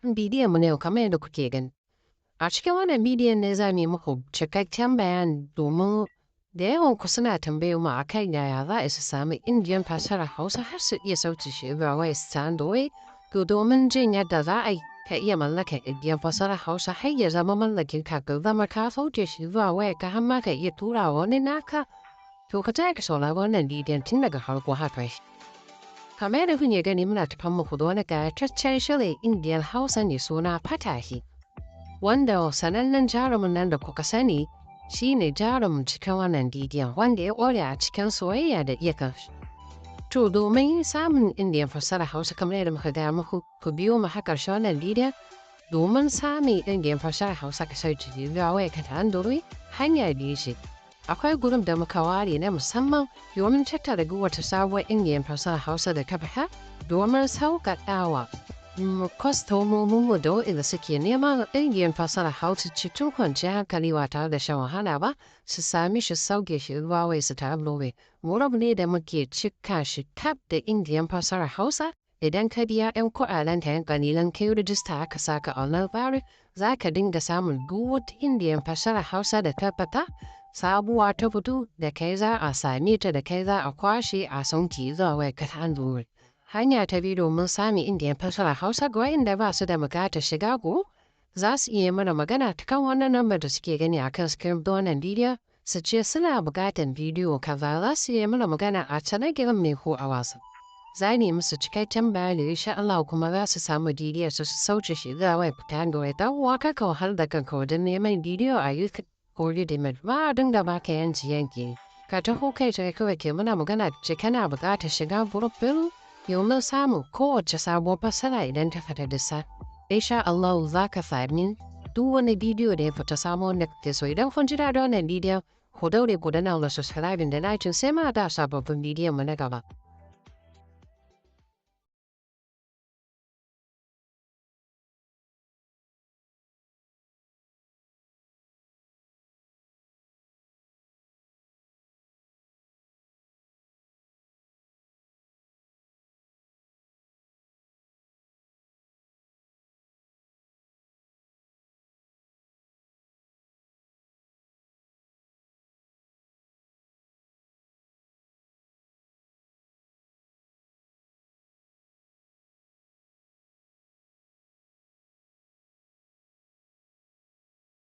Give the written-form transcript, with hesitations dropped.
Bidiyon mu na yau, kamar yadda kuke gani. A cikin wannan bidiyon ne za mu yi muku cikakken bayani, domin da yawan ku suna tambayar mu akan yaya za a su sami indiyan fassarar Hausa har su iya sauke shi zuwa wayar su ta Android. To, domin jin yadda za a yi ka iya mallakar indiyan fassarar Hausa har ya zama mallakin ka, ka zama ka sauke shi zuwa wayarka, har ma ka iya tura wa wani naka. To, ka tsaya ka saurari wannan bidiyon tun daga farko har ƙarshe. Kamar yadda kuke gani, muna tafan muku da wani ƙayataccen shirin Indiyan Hausa ne suna Fatake. Wanda sanannen jarumin nan da kuka sani shi ne jarumin cikin wannan bidiyon, wanda ya ƙware a cikin soyayya da iya kanshi. To, domin samun Indiyan fassarar Hausa, kamar yadda muka gaya muku, ku biyo mu har ƙarshen wannan bidiyon. Domin samun Indiyan fassarar Hausa ka sauke zuwa wayarka ta Android, hanya biyu ce. Akwai group da muka ware na musamman domin tattara duk wata sabuwar Indiyan fassarar Hausa da ta fita, domin sauƙaƙawa kwastomominmu da waɗanda suke neman Indiyan fassarar Hausa cikin kwanciyar hankali ba tare da shan wahala ba, su sami shi, sauke shi zuwa wayarsu ta Android. Group ne da muke cika shi kaf da Indiyan fassarar Hausa. Idan ka biya 'yan kuɗaɗen ka 'yan ƙalilan, ka yi rijista, aka saka a wannan tsarin, za ka dinga samun duk wata Indiyan fassarar Hausa da ta fita, sabuwa ta fito, da kai za a same ta, da kai za a kwashe a sauke zuwa wayarka ta Android. Hanya ta biyu domin samun Indiyan fassarar Hausa, ga waɗanda ba su da buƙatar shiga group, za su iya mana magana ta kan wannan lambar da suke gani a kan screen ɗin wannan bidiyon, su ce suna buƙatar bidiyo kaza. Za su iya mana magana a Telegram ne ko a WhatsApp. Za mu yi musu cikakken bayani insha Allah, kuma za su samu bidiyon su, su sauke shi zuwa wayar ta Android. Dan uwa, kar ka wahal da kanka wajen neman bidiyo a YouTube ko Udemy, ba a dinga baka yanki yanki. Ka taho kai tsaye kawai ke muna magana, ce kana buƙatar shiga group ɗin domin samun kowace sabuwar fassara idan ta fita da sa. Insha Allah za ka sami duk wani bidiyo da ya fita samo wanda kake so. Idan kun ji daɗin wannan bidiyon, ku daure ku danna wa subscribing da like, sai ma da sababbin bidiyon mu na gaba.